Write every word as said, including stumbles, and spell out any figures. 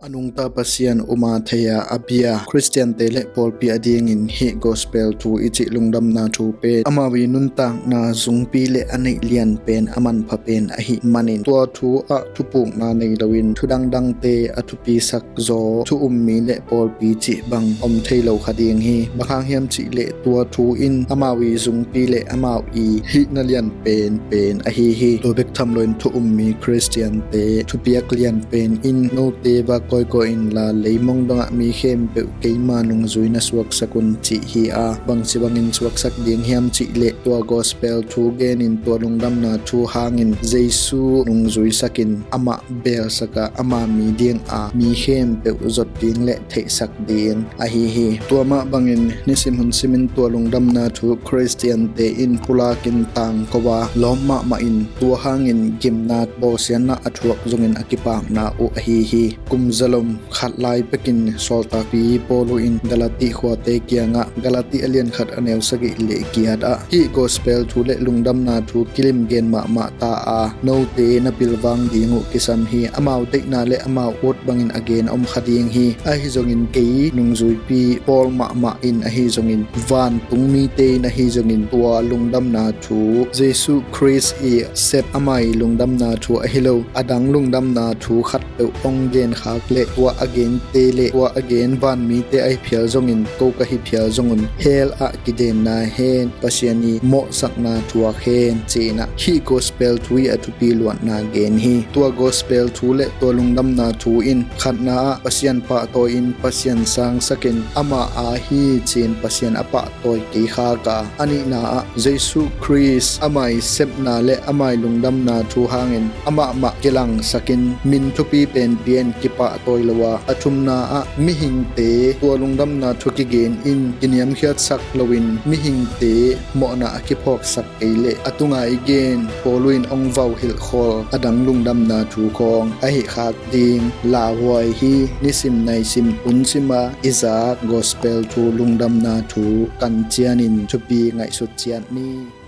A nungta Pasian um a, thei a, a bia Khristiante le pawlpi adingin hih gospel thu i cih lungdamna thu pen amau i nuntakna zungpi le a neih lian pen, a manpha pen ahih manin, tua thu ah thupukna nei loin thu dangdangte a thupisak zaw thu um mi le pawlpi cih bang om thei lo kha ding hi. Bang hang hiam cih leh tua thu in amau i zungpi le amau i hihna lian pen pen ahi hi. Tua bek tham loin thu um mi Khristiante thupiak lian pen in, note va kawikawi inla, leimong dongah mi khempeuh keima nungzui na suaksak un, cih hi a, bangci bangin suaksak ding hiam cih leh tua gospel thu genin tua lungdamna thu hangin Jesu nungzuisakin amah beelsaka ama mi dinga mi khempeuh zot ding le theihsak ding ahi hi. Tua mah bangin nisim hun simin tua lungdamna thu Khristiante in pulakin tangko a, lawm mahmahin tua hangin gimna bawlsiatna a thuak zongin a kipakna uh ahi hi. Kum zalom khat lai pekin sawltakpi Paulu in Galati khuate kiangah, Galati a lian khat a neu sagih le giat ah, hih gospel thu le lungdamna thu kilim gen mahmah ta a, note na pilvang ding uh kisam hi. Amau deihna le amau ut bangin a gen om kha ding hi. Ahi zongin kei nungzuipi Paul mahmah in ahi zongin, vantung mite in ahi zongin tua lungdamna thu, Jesu Khrist i sep ama i lungdamna thu ahi lo, a dang lungdamna thu khat peuh hong genkhak le tua a gente le tua a gen vanmite ahi phial zongin, ko ka hi phial zongun, hell ah kidenna hen, Pasian i mawhsakna thuak hen, ci-in ah hih gospel thu i a thupi luatna gen hi. Tua gospel thu le tua lungdamna thu in khatna ah Pasian pahtawi in Pasian sangsakin amah a hi ci-in Pasian a pahtawi kei khak a, a nihna ah Jesu Khrist ama i sepna le ama i lungdamna thu hangin amah mah kilangsakin min thupi penpi in kipahtawi lo a, a thumna ah mihingte tua lungdamna thu kigen in kiniamkhiatsak loin mihingte mawhna a kiphawksak kei leh a tunga i gen Paulu in hong vauhilh khol a dang lungdamna thu khawng ahi khak ding lauhuai hi. Nisim naisim hun sima i zak gospel thu lungdamna thu kan cianin thupi ngaihsut ciat ni.